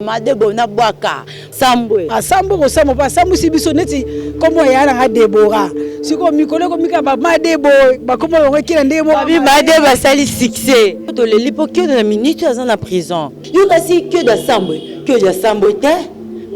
Madebo na bwaka sambwe. Asambwe kosambwa mpo asambwisi biso neti nkombo ya nanga Debora. Sikoyo mikolo ekomi kaka ba Madebo bakombo bango ekila ndenge moko. Babi Madebo asali succès. Toleli mpo Kiodo na minute aza na prison. Yo kasi Kiodo asambwe, Kiodo asambwe te.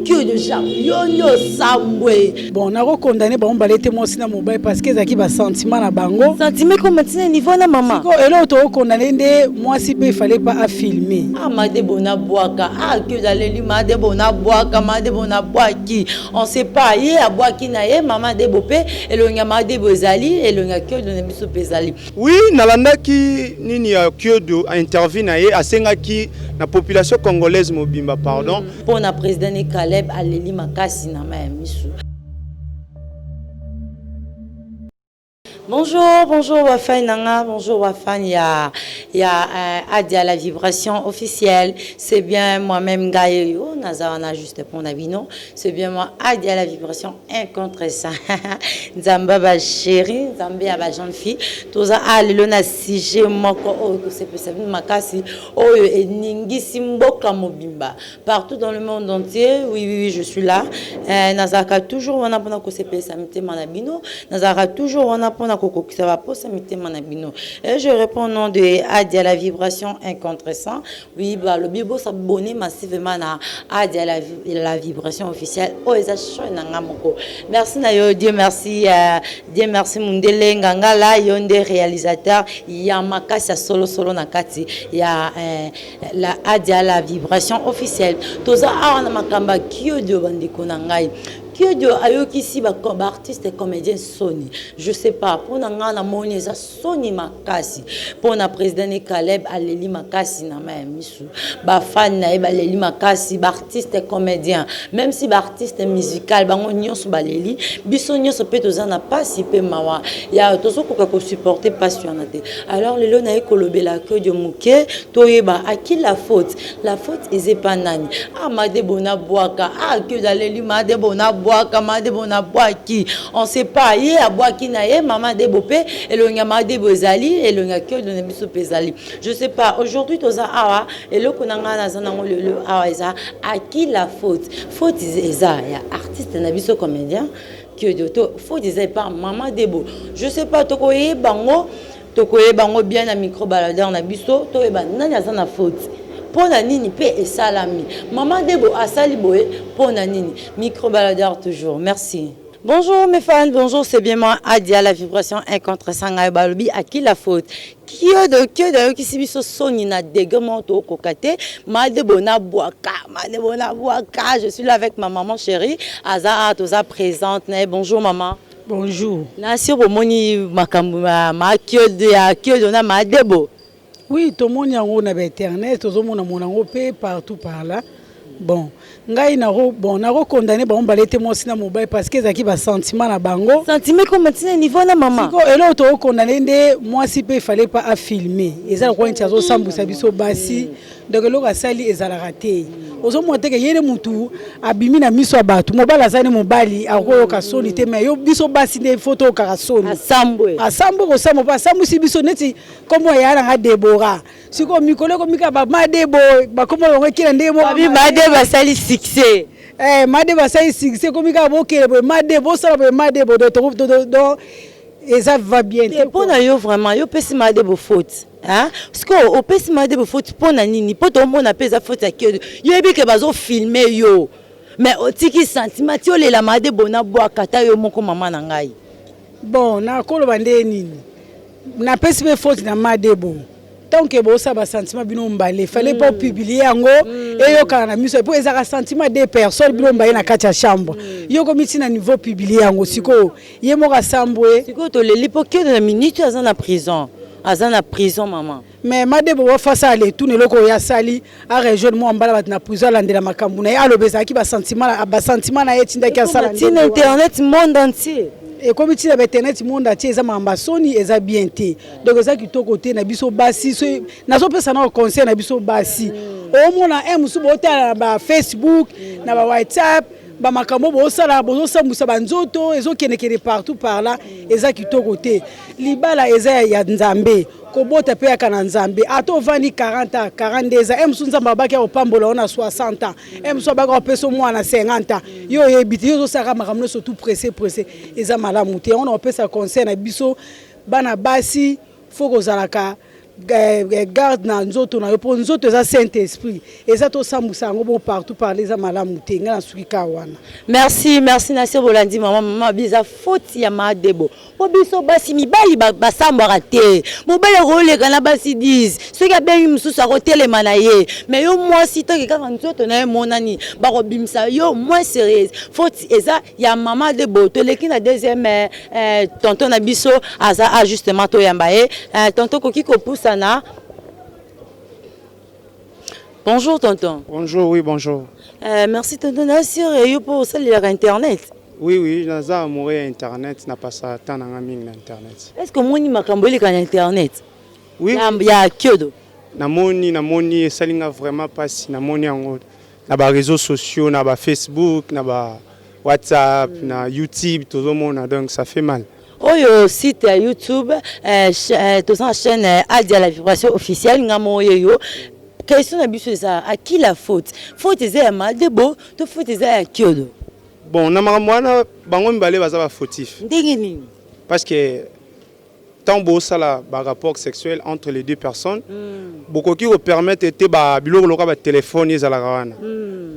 Kiodo yo nde osambwe. Bon, nako condamner bango mbala ete mwasi na mobali parce que ezalaki ba sentiment na bango. Sentiment ekoma ntina niveau na mama. Sikoyo eloko toko condamner nde mwasi mpe il fallait pas a filmer. Ah Madebo na bwaka ah que aleli Madebo na bwaka Madebo na bwaki on sait pas ye abwaki na ye mama Debo pe elongi ya Madebo ezali elongi ya Kiodo na biso pe ezali. Oui, nalandaki nini ya Kiodo interview na ye asengaki na population congolaise mobimba pardon. Pona president ne Caleb aleli makasi na mayi ya misu. Bonjour, bonjour ba fan nanga, bonjour ba fan ya ya euh, Adia la vibration officielle. C'est bien moi-même Gaëyo, naza juste pour na bino. C'est bien moi Adia la vibration un contre ça. Nzamba ba chérie, Nzambe ya ba jeune fille. Toza a lelo na sujet moko oyo kosepesa bino makasi oyo eningisi mboka mobimba partout dans le monde entier. Oui, oui, oui, je suis là. Euh, nazalaka toujours wana mpona kosepelisa mitema na bino. Nazalaka toujours wana mpona kokokisa baposa mitema na bino. Et je réponds au nom de Adia la vibration un contre 100. Oui, balobi bo s'abonner massivement na Adia la, la vibration officielle. Oh, eza chaîne na nga moko. Merci na yo, Dieu merci, euh, Dieu merci Mundele Ngangala, yo nde réalisateur ya makasi ya solo solo na kati ya euh, La Adia la vibration officielle. Toza awa na makambo ya Kiodio bandeko na ngai. Kiodio ayokisi ba, ba artiste comédien soni. Je sais pas pona ngai na moni eza soni makasi. Pona président ne Caleb aleli makasi na ma ya misu. Ba fan na ye baleli makasi, ba artiste comédien, même si ba artiste musical bango nyonso baleli, biso nyonso pe toza na pasi pe mawa. Ya tozokoka ko supporter pasi wana te. Alors lelo naye kolobela Kiodio muke toyeba à qui la faute? La faute eza epa nani? Ah Madebo na bwaka ah Kiodio aleli Madebo na bwaka Madebo na bwaki on sait pas ye abwaki na ye mama Debo pe elongi ya Madebo ezali elongi ya Kiodio na biso pe ezali je sais pas aujourd'hui toza awa eloko na ngai naza nango lelo awa eza à qui la faute? Faute eza ya artiste na biso comédien Kiodio to faute eza epa mama Debo je sais pas tokoyeba ngo tokoyeba ngo bien na micro baladeur na biso toyeba nani aza na faute mpo na nini mpe esalami mama Debo asali boye mpo na nini micro baladeur toujours merci. Bonjour mes fans, bonjour, c'est bien moi Adia, la vibration 1 contre 100 ngai balobi à qui la faute? Kiodo kiodo ayokisi biso soni na degre moko tokoka te madebo na bwaka madebo na bwaka je suis là avec ma maman chérie aza toza présente na ye bonjour maman. Bonjour. Nasi bomoni makambo ya ma kiodo ya kiodo na madebo. Oui, tomoni yango na ba internet, tozomona mona yango pe partout par là. Bon, ngai nako bon nako condamner bango mbala ete mwasi na mobali parce que ezalaki ba sentiment na bango. Sentiment ekoma ntina niveau na mama. Sikoyo eloko toko condamner nde mwasi pe fallait pas a filmer. Eza lokola neti azosambwisa biso basi. Donc eloko asali ezalaka te. Ozomona te ke ye nde mutu abimi na miso ya bato. Mobali aza nde mobali akoyoka soni te mais yo biso basi nde faut toyokaka soni. Asambwe. Asambwe kosambwa po asambwisi biso neti kombo ya yaya na nga Deborah. Sikoyo mikolo ekomi kaka ba Madebo bakombo bango ekila ndenge moko. Babi Madebo asali succès. Eh, Madebo asali succès ekomi kaka bokele boye Madebo osala boye Madebo donc donc eza va bien te. Mpo na yo vraiment yo opesi Madebo faute hein? Sikoyo opesi Madebo faute mpo na nini? Mpo tomona mpe eza faute ya Kiodo. Yo oyebi ke bazo filmer yo mais otiki sentiment ti olela Madebo na bwaka ata yo moko mama na ngai. Bon nakoloba nde nini? Napesi pe faute na Madebo. Tant que bosala ba sentiment bino mbale, fallait pas publier yango eyokana na miso po ezalaka sentiment deux personnes bino mbale na kati ya chambre. Yo okomi ti na niveau publier yango sikoyo ye moko asambwe. Sikoyo toleli po Kiodo na minute oyo aza na prison. Aza na prison maman. Mais Madebo wa face à tout eloko oyo asali a rejoindre mwa mbala bato na prison alandela makambo na ye aloba ezalaki ba sentiment na ye etindaki asala ntina internet monde entier ekomi ntina ba internet monde entier eza makambo ya soni eza bien te donc eza kitoko te na biso basi so nazopesa nao conseil na biso basi omona un mosusu botala na ba Facebook na ba WhatsApp bamakambo bosala bozosambwisa banzoto ezokendekende partout par là eza kitoko te libala eza ya nzambe. Kobota mpe yaka na Nzambe. Ata ovandi 40 ans, 42 ans, mosusu Nzambe abaki akopambola yo na 60 ans, mosusu abaki akopesa yo mwana na 50 ans. Yo oyebi te, yo ozosalaka makambo nyonso tout pressé pressé, eza malamu te. Yango na kopesa conseil na biso bana basi, faut kozalaka garde na nzoto na yo, mpo nzoto eza saint esprit, eza tosambwisa yango bon partout parler, eza malamu te. Ngai nasuki ka wana. Merci, merci. Na se bolandi mama. Mama bi eza faute ya Madebo, mpo biso basi, mibali basambwaka te. Mobali akoleka na basi 10, soki abengi mosusu akotelema na ye, mais yo mwasi, toki kaka nzoto na ye emonani, bakobimisa yo moins sérieuse. Faute eza ya mama Debo. Toleki na deuxième tonton na biso, aza a justement, toyamba ye. Tonton, koki kopusana. Bonjour tonton. Bonjour, oui, bonjour. Merci tonton. Nasir yo mpo osalelaka internet? Oui, naza amoureux ya internet, napasa temps na nga mingi na internet. Est ce que omoni makambo eleka na internet? Oui. Ya Kiodo? Namoni, esali nga vraiment mpasi. Namoni yango na baréseaux sociaux, na bafacebook, na ba WhatsApp, na YouTube, tozomona, donc ça fait mal. Oyo site ya YouTube, toza na chaîne Adia la vibration officielle. Nga moko oyo, question na biso eza: à qui la faute? Faute eza ya Madebo to faute eza ya Kiodo? Bon, na makambo wana, bango mibale baza bafautif. Ndenge nini? Parce que ntango bosala barapport sexuel entre les deux personnes, bokoki kopermettre te biloko lokola batelefone ezalaka wana.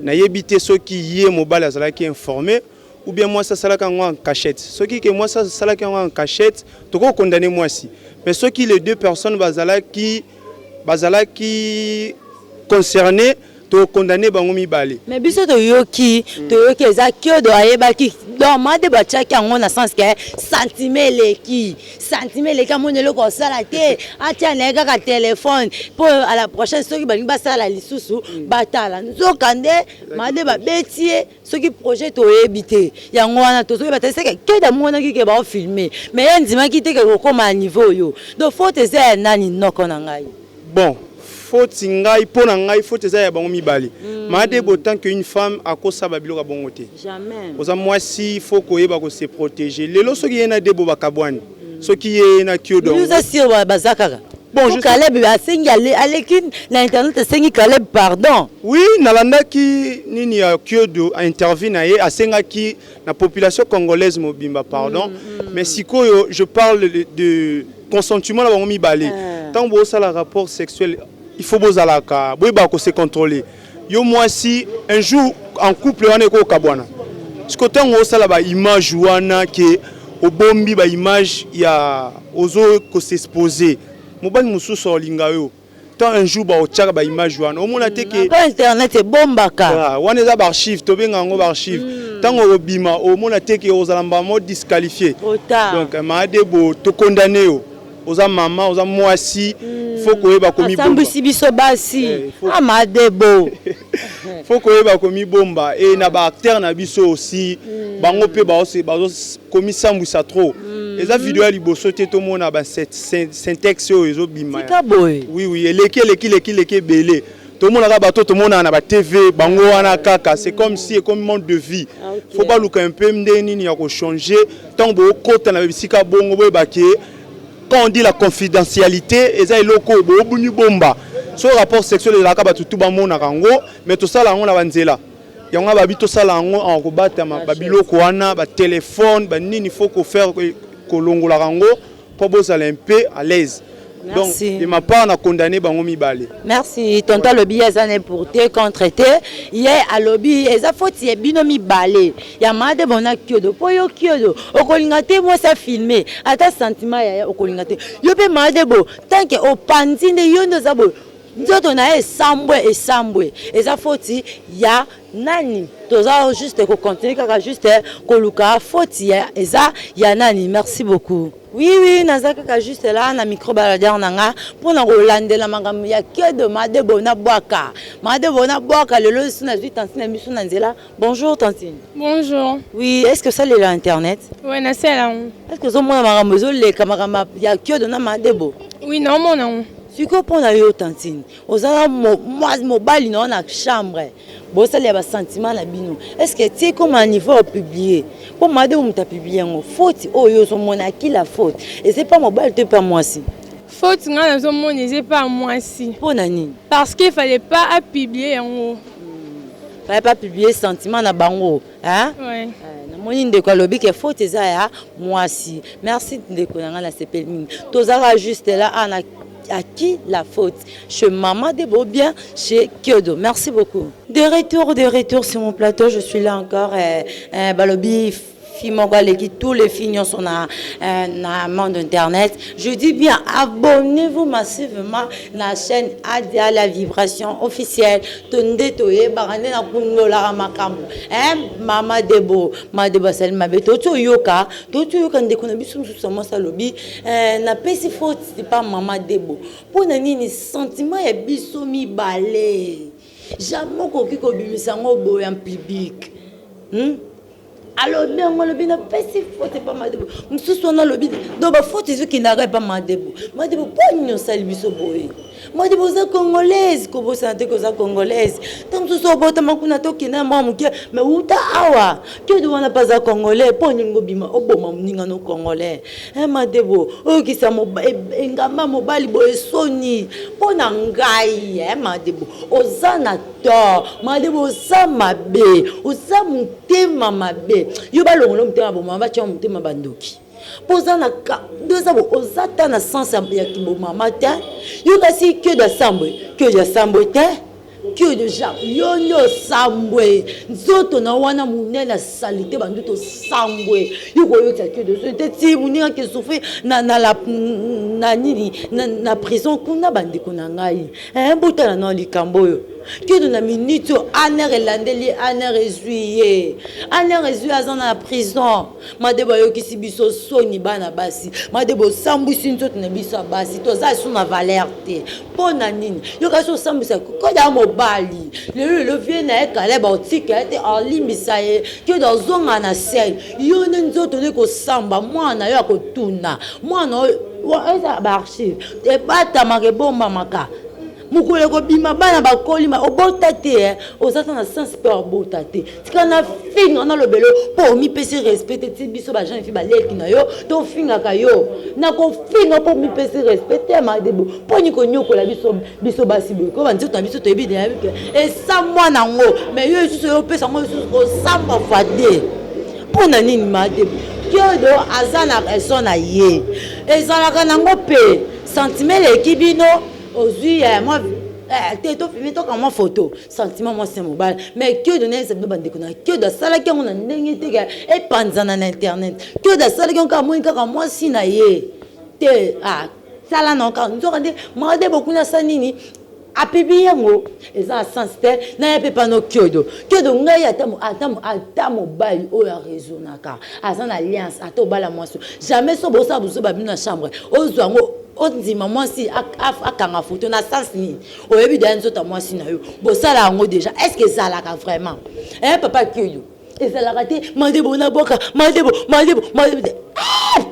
Nayebi te soki ye mobali azalaki informé ou bien mwasi asalaki yango en cachette. Soki ke mwasi asalaki yango en cachette, tokoki condamner mwasi, mais soki les deux personnes bazalaki concerné, tokondamner bango mibale. Mais biso toyoki eza Kiodo ayebaki. Donc Madebo atiaki yango na sens ke sentiment eleki, sentiment eleki, amoni eloko osala te, atia na ye kaka telefone mpo à la prochaine soki balingi basala lisusu, batala. Nzoka nde Madebo abeti ye. Soki projet toyebi te, yango wana tozoyeba te. Seke Kiodo amonaki ke baofilmer, mais ye andimaki te ke kokóma ya niveau oyo. Donc faute eza ya nani, noko na ngai? Bon, faute, ngai, mpo na ngai, faute eza ya bango mibale. Madebo, tant que une femme, akosala biloko ya bongo te. Jamais. Oza mwasi, faut koyeba kose protéger. Lelo soki ye na Debo bakabwani, soki ye na Kiodo... Oza sûr baza kaka? Bon, Po Caleb asengi, aleki na internet, asengi Caleb pardon. Oui, nalandaki nini ya Kiodo, interview na ye, asengaki na population congolaise mobimba pardon. Mais sikoyo je parle de consentement na bango mibale. Ntango bosala rapport sexuel, il faut bozalaka boyebaka kose contrôler. Yo mwasi, un jour en couple wana ekokabwana. Siko ntango osala baimage wana, ke obombi baimage ya ozo kos'exposer, mobali mosusu aolinga yo tant un jour baotiaka baimage wana, omona te ke Po internet ebombaka. Ah, wana eza baarchive, tobenga yango baarchive. Ntango obima, omona te ke ozala mbamo disqualifié. Trop tard. Donc Maadebo, tokondamner yo. Oza mama, oza mwasi, faut koyeba komibomba. Asambwisi biso basi. Eh, Amadebo. Faut koyeba komibomba. E na baacteur na biso aussi, bango mpe bazokomisambwisa trop. Eza video ya liboso te tomona baSyntex oyo ezobima. Tika boye. Oui, eleki, eleki, eleki, eleki ebele. Tomonaka bato, tomonaka na batv, bango wana kaka. C'est comme si ekomi mode de vie. Faut baluka un peu ndenge nini ya kochanger. Ntango bookota na bisika bongo, boyebake, quand on dit la confidentialité, eza eloko oyo boobuni bomba. So rapport sexuel ezalaka, bato tu bamonaka yango, mais tosala yango na banzela yango wana babi tosala yango en kobatama. Babiloko wana, batelefone, banini, faut kofaire kolongolaka yango mpo bozala un peu à l'aise. Donc Merci. de ma part, na condamné bango mibale. Merci tonton. Alobi ye aza na pour te contre te. Ye alobi eza faute ya bino mibale, ya Madebo na Kiodo, mpo yo Kiodo okolinga te mwasi afilmer ata sentiment ya ye, okolinga te. Yo mpe Madebo, tant que opandi nde yo nde oza boye, nzoto na ye esambwe, esambwe. Eza faute ya nani? Toza juste kocontinuer kaka juste koluka faute ya eza ya nani. Merci beaucoup. Oui, naza kaka juste là na micro baladeur na nga mpona kolandela makambo ya Kiodo, Madebo na bwaka, Madebo na bwaka. Lelo lisusu nazwi tantine na biso na nzela. Bonjour tantine. Bonjour. Oui, est ce que osalela internet? Ouais, nasala yango. Est ce que ozomona makambo ezoleka, makambo ya Kiodo na Madebo? Oui, naomona yango. Sikoyo mpo na yo tantine, ozala mobali na yo na chambre, bosalela basentiment na bino, est ce que tie comme à niveau opublier? Mpo Madebo moto apublier yango, faute oyo ozomona, à qui la faute? Eza pa mobali to epa mwasi? Faute nga nazomona eza epa mwasi. Mpo na nini? Parce que fallait pas apublier yango. Fallait pas publier sentiment na bango, hein? Ouais. Namoni ndeko alobi ke faute eza ya mwasi. Merci ndeko na ngai, nasepeli mingi. Tozalaka juste là ana à qui la faute? Chez Maman Debo, bien chez Kyodo. Merci beaucoup. De retour sur mon plateau, je suis là encore. Balobi, fille moko aleki tous les filles nyonso na monde internet. Je dis bien, abonnez-vous massivement na chaîne Adia la vibration officielle. Tonde toyebaka nde nakundolaka makambo. Mama Debo, Mama Debo asali mabe. Toti oyoka, toti oyoka ndeko na biso mosusu ya mwasi alobi napesi faute pa Mama Debo. Mpo na nini? Sentiment ya biso mibale, jamais okoki kobimisa yango boye en public, Alobi yango, alobi napesi faute epa Madebo. Mosusu wana alobi donc bafaute ezokendaka epa Madebo. Madebo, mpo nini osali biso boye? Madebo, oza Congolaise, kobosana te koza Congolaise. Ta mosusu obotama kuna, tokenda mwa moke, mais uta awa kede wana mpe aza Congolais. Mpo nini obima oboma moninga no Congolais? Madebo, oyokisa engamba mobali boye, soni mpo na ngai. Madebo, oza na tort. Madebo, oza mabe, oza motema mabe. Yo balongola motema bomama, batia motema bandoki, mpo oza na nde oza, oza ta na sens ya kibomama te. Yo kasi kede asambwe, kede asambwe te, que déjà yo nde osambwe. Nzoto na wana monene asali te, bandu tosambwe. Yo koyokisa que de te ti moninga ke souffrir na nini na prison kuna. Bandeko na ngai, botala na likambo oyo. Kiodo na minute oyo ANR elandeli ye, ANR ezwi ye, ANR ezwi, aza na prison. Madebo ayokisi biso soni, bana basi. Madebo, osambwisi nzoto na biso ya basi, toza esu na valeur te. Mpo na nini? Yo kasi osambwisa koda mobali. Lelo lelo vie na ye Kaleb otika ye te, alimbisa ye. Kiodo azonga na scène. Yo nde nzoto nde kosamba. Mwana yo akotuna, mwana oyo eza baarchive ebatamaka, ebombamaka, mokolo ekobima. Bana bakolima, obota te, oza ta na sens mpe obota te. Tika na finga, nalobelo mpo omipesi respect te. Ti biso bajeune fille baleki na yo tofingaka yo na kofinga mpo omipesi respect te. Madebo, mponi konyokola biso, biso basi boye? Ko banzoto na biso toyebi ke esambwa nango, mais yo lisusu oyopesa yango lisusu kosambwa fois deux. Mpo na nini, Madebo? Kiodo aza na raison na ye. Ezalaka nango mpe sentiment eleki bino, ozwi mwa te, tofilmer, toka mwa photo, sentiment mwasi ya mobali. Mais Kiodo, nayebisa bino bandeko na, Kiodo asalaki yango na ndenge te epanzana na internet. Kiodo asalaki yango kaka moni kaka mwasi na ye te. Sala na kaka nzoka nde Madebo kuna asala nini? Apublier yango, eza na sens te. Na ye mpe pano Kiodo. Kiodo, ngai ata mobali oyo araisonnaka, aza na alliance, ata obala mwasi, jamais so bosala bozoba bino na chambre, ozwa yango, ondima mwasi akanga foto. Na sens nini? Oyebi deya nzoto ya mwasi na yo, bosala yango déjà. Est ce que ezalaka vraiment, papa Kiodo? Ezalaka te. Madebo naboka, Madebo, Madebo, Madebo.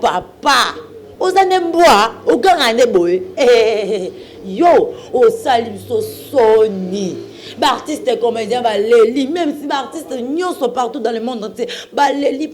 Papa, oza nde mbwa, oganga nde boye. Yo osali biso soni. Baartiste comédien baleli, même si baartiste nyonso partout dans le monde entier baleli.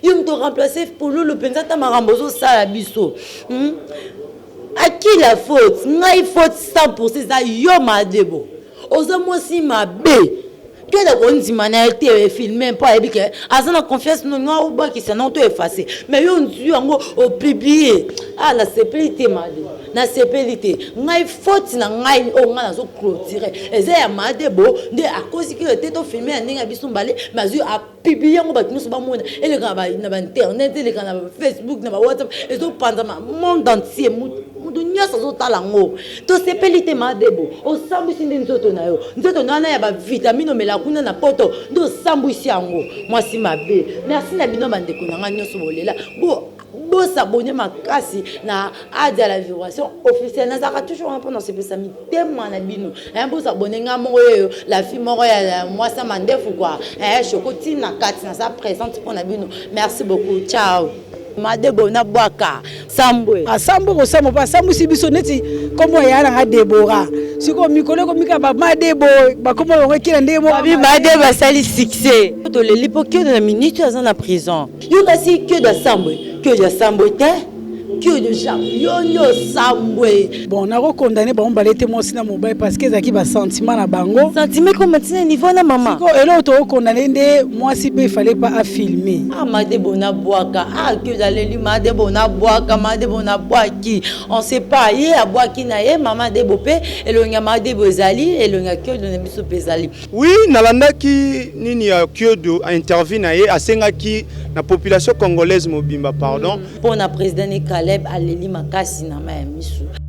Yo moto remplace Pululu mpenza, ata makambo ozosala biso, À qui la faute? Ngai faute 100 eza yo. Madebo, oza mwasi mabe. Kende kondima na ye te, filme mpo ayebi ke aza na confiance. No, obwakisa nango to efface, mais yo nzwi yango, opublier. Ah, nasepeli te, Madebo, nasepeli te. Ngai faute na ngai oyo ngai nazoclôturer eza ya Madebo nde akosi kilo te. Tofilmer ya ndenge ya biso mbale, mais azwi, apublier yango, bato nyonso bamona, eleka na bainternet, eleka na bafacebook, na bawhatsapp, ezopanzama monde entier, moto nyonso azotala yango. Tosepeli te. Madebo, osambwisi nde nzoto na yo, nzoto na wana ya bavitamine omela kuna na poto nde osambwisi yango. Mwasi mabe. Merci na bino bandeko na ngai nyonso bolela. Bos'abonner makasi na Adia la vibration officielle. Nazalaka toujours wana mpona osepesa mitema na bino. Bos'abonner. Ngai moko oyo, la fille moko ya mwasi ya mandefu kua shoko ntina kati, naza présente mpona bino. Merci beaucoup, ciao. Madebo nabwaka sambwe. Asambwe kosambwa mpo asambwisi biso neti nkombo ya nanga Debora. Sikoyo mikolo ekomika bamadebo, bakombo bango ekila ndenge moko. Babi Madebo asali succès, toleli mpo Kiodo na minute aza na prison. Yo kasi Kiodo asambwe, Kiodo asambwe te. Kiodo yo nde osambwe. Bon, nakokondane bango mibale te, mwasi na mobali, parce que ezalaki basentiment na bango. Sentiment ekoma ntina niveau na mama. Siko eloko tokokondane nde mwasi mpe fallait pas afilme. Ah, Madebo nabwaka. Ah, Kiodo aleli Madebo nabwaka, Madebo nabwaki. On sait pas, ye abwaki na ye mama Debo mpe elongi ya Madebo ezali, elongi ya Kiodo na biso mpe ezali. Oui, nalandaki nini ya Kiodo, interview na ye, asengaki na population congolaise mobimba pardon. Mpo na président ne Caleb, aleli makasi na ma ya misu.